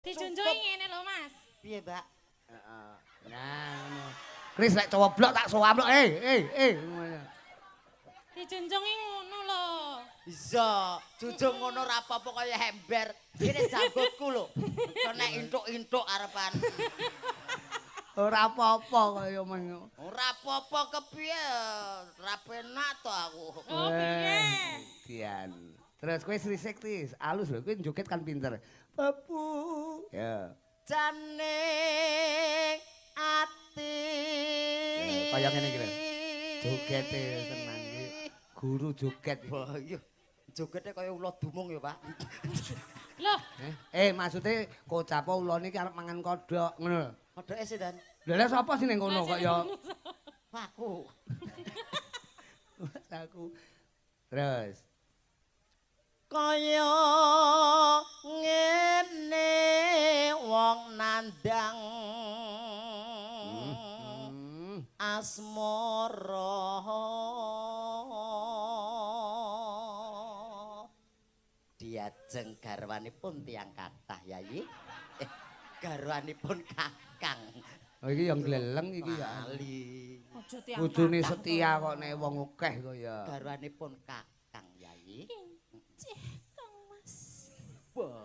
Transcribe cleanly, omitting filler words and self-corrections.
Dijunjungi ngene lho, Mas. Piye, Mbak? Heeh. Nah, ngono. Kris lek cowoblok tak soamlok. Eh, eh, eh. Ngono. Dijunjungi ngono lho. Iya, jujung ngono ora apa-apa kaya ember. Kene janggutku lho. Kok nek intuk-intuk arepan. Ora apa-apa kaya men. Ora apa-apa kepiye? Ora penak to aku. Oh, piye? Dian. Terus kowe Sri Sekti, alus lho, kowe joget kan pinter. Babu. Ya. Jane ati. Ya, kaya ngene iki lho. Jogete tenan iki. Guru joget. Wah, iya. Jogete kaya ula dumung ya, Pak. Loh, Eh, maksudnya kocap ulane iki arep mangan kodhok ngono lho. Kodoke sinten? Lha lha sapa sing ning kono kok ya? Aku. Mas aku. Terus. Kaya ngene wong nandang asmara. Diajeng garwanipun tiyang kathah, Yayi. Garwanipun Kakang. Oh iki yang gleleng iki ya. Lali. Aja tiyang Kudune kathah. setia kok nek wong akeh kok ya. Garwanipun Kakang, Yayi. Injih, Kang Mas. Wah.